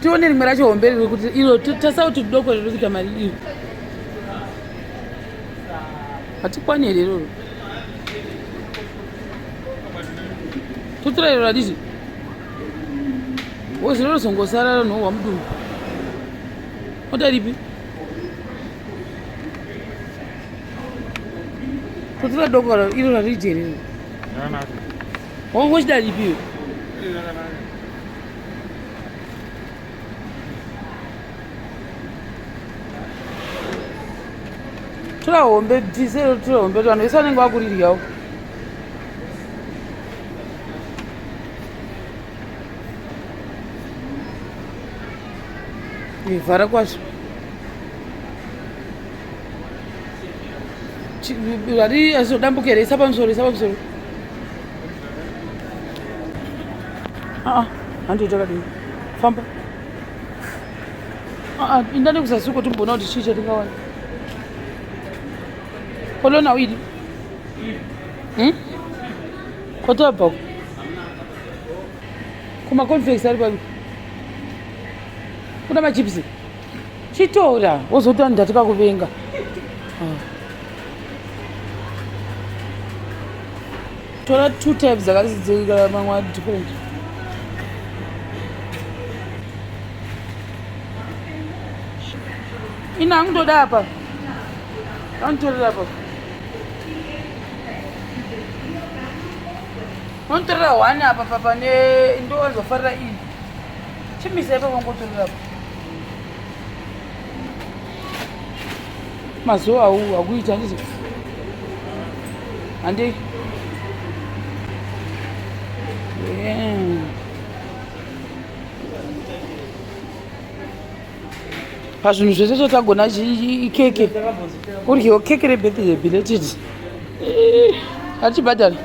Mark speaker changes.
Speaker 1: Tione rimwe racho hombe riri kuti iro tasa kuti doko riri kuita mari iri. Hatikwani here iroro? Totora iro raditi. Woziro rozongosara ronhohwa mudumbu. Oda ripi? Totora doko iro rarije riri. Wangu uchida ripi iwe? Tora hombe bvise tora hombe vanhu vese vanenge vakuriryawo. Vhara kwazvo. Rari azodambuka here? Isa pamusoro, isa pamusoro. Ah, handei takadii. Famba. Ah, inda nekuzasi uko timboona kuti chii chatingawana. Kolona uidi. Hmm? Kotabva uko. Kuma cornflakes ari papi? Kuna machips. Chitora wozoti vanhu ndatikakuvenga. Ah. Tora two types dzakasidzika mamwe ari different. Ina hangu ndoda apa. Anditorera apa. Unotorera one apa papa ne ndowanzofarira iyi. Chimisa ipapo ngotorera apa. Mazuva au akuita handiti? Handei. Yeah. Pazvinhu zvese zvatagona ikeke. Uryiwo keke rebirthday belated. Hatibhadhari.